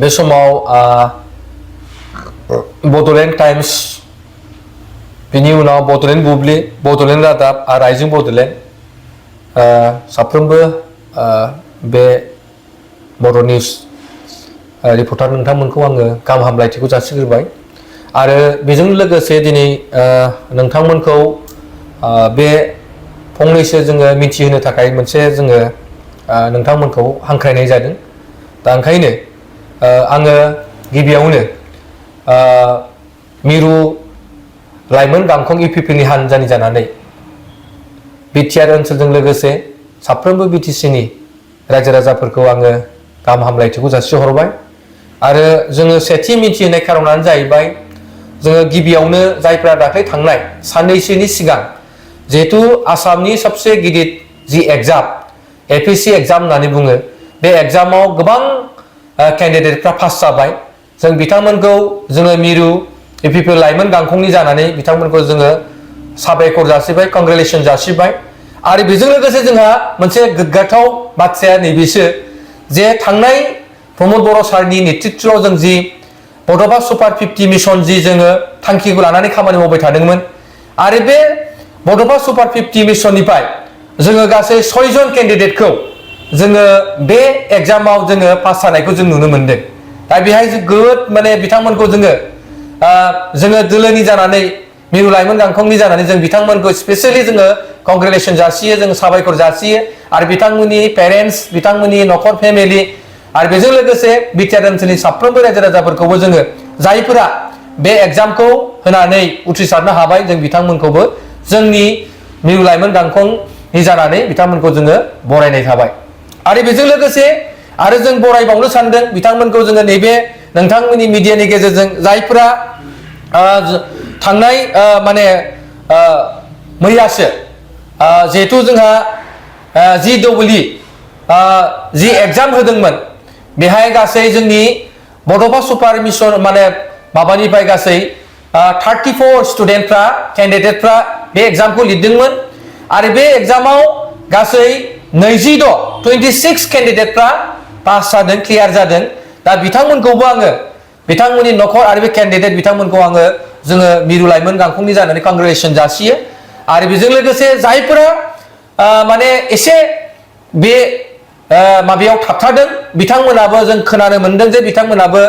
बे समाव बड'लेण्ड टाइम्स बिनि उनाव बड'लेण्ड बुब्लि बड'लेण्ड रादाब आरो आइजें बड'लेण्ड साफ्रोमबो बे बर' निउज रिपर्टार नोंथांमोनखौ आङो गाहाम हामलायथिखौ जासिग्रोबाय आरो बेजों लोगोसे दिनै नोंथांमोनखौ बे फंनैसो जोङो मिथिहोनो थाखाय मोनसे जोङो नोंथांमोनखौ हांख्रायनाय जादों दा ओंखायनो आङो गिबियावनो मिरु लाइमोन गांखं UPPLनि हानजानि जानानै बिटिआर ओनसोलजों लोगोसे साफ्रोमबो बिटिसिनि रायजो राजाफोरखौ आङो गाहाम हामलायथिखौ जासिहरबाय आरो जोङो सेथि मिथिहोनाय खारनानो जाहैबाय जोङो गिबियावनो जायफ्रा दाख्लै थांनाय साननैसोनि सिगां जिहेतु आसामनि सबसे गिदिर जि एग्जाम APSC एग्जाम होननानै बुङो बे एग्जामाव गोबां कैंडिडेटफ्रा पास जाबाय जों बिथांमोनखौ जोङो मिरु UPPL लाइमोन गांखंनि जानानै बिथांमोनखौ जोङो साबायखर जासिबाय कंग्रेचुलेसन जासिबाय आरो बेजों लोगोसे जोंहा मोनसे गोग्गाथाव बाथ्राया नैबेसो जे थांनाय प्रमद बर' सारनि नेतृत्वआव जों जि बड'फा सुपार 50 मिशन जि जोङो थांखिखौ लानानै खामानि मावबाय थादोंमोन आरो बे बड'फा सुपार 50 मिशननिफ्राय जोङो गासै 6 जन कैंडिडेटखौ जोङो बे एग्जामाव जोङो पास जानायखौ जों नुनो मोनदों दा बेहाय जोबोद माने बिथांमोनखौ जोङो दोलोनि जानानै मिरु लाइमोन गांखंनि जानानै जों बिथांमोनखौ स्पेशली जोङो कंग्रेचुलेसन जासियो जों साबायखर जासियो आरो बिथांमोननि पेरेन्ट्स बिथांमोननि नखर फेमिलि आरो बेजों लोगोसे बिटिआर ओनसोलनि साफ्रोमबो रायजो राजाफोरखौबो जोङो जायफोरा बे एग्जामखौ होनानै उथ्रिसारनो हाबाय जों बिथांमोनखौबो जोंनि मिरु लाइमोन गांखंनि जानानै बिथांमोनखौ जोङो बरायनाय थाबाय आरो बेजों लोगोसे आरो जों बरायबावनो सानदों बिथांमोनखौ जोङो नैबे नोंथांमोननि मिडियानि गेजेरजों जायफोरा थांनाय माने मैयासो जिहेतु जोंहा JEE जि एग्जाम होदोंमोन बेहाय गासै जोंनि बड'फा सुपार मिशन माने माबानिफ्राय गासै 34 स्टुडेन्टफ्रा कैंडिडेटफ्रा बे एग्जामखौ लिरदोंमोन आरो बे एग्जामाव गासै 26 कैंडिडेटफ्रा पास जादों क्लियार जादों दा बिथांमोनखौबो आङो बिथांमोननि नखर आरो बे कैंडिडेट बिथांमोनखौ आङो जोङो मिरु लाइमोन गांखंनि जानानै कंग्रेचुलेसन जासियो आरो बेजों लोगोसे जायफोरा माने एसे बे माबायाव थाबथादों बिथांमोनाबो जों खोनानो मोनदों जे बिथांमोनाबो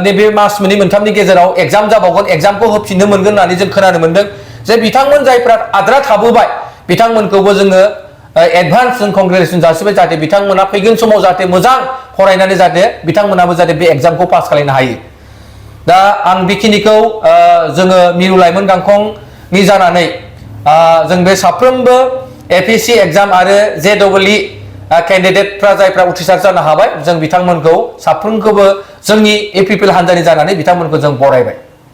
नैबे मास मोननै मोनथामनि गेजेराव एग्जाम जाबावगोन एग्जामखौ होफिननो मोनगोन होननानै जों खोनानो मोनदों जे बिथांमोन जायफ्रा आद्रा थाबोबाय बिथांमोनखौबो जोङो एडभान्स जों कंग्रेचुलेसन जासिबाय जाहाथे बिथांमोना फैगोन समाव जाहाथे मोजां फरायनानै जाहाथे बिथांमोनाबो जाहाथे बे एग्जामखौ पास खालामनो हायो दा आं बेखिनिखौ जोङो मिरु लाइमोन गांखंनि जानानै जों बे साफ्रोमबो APSC एग्जाम आरो JEE कैंडिडेटफ्रा जायफ्रा उथ्रिसार जानो हाबाय जों बिथांमोनखौ साफ्रोमखौबो जोंनि UPPL हानजानि जानानै बिथांमोनखौ जों बरायबाय।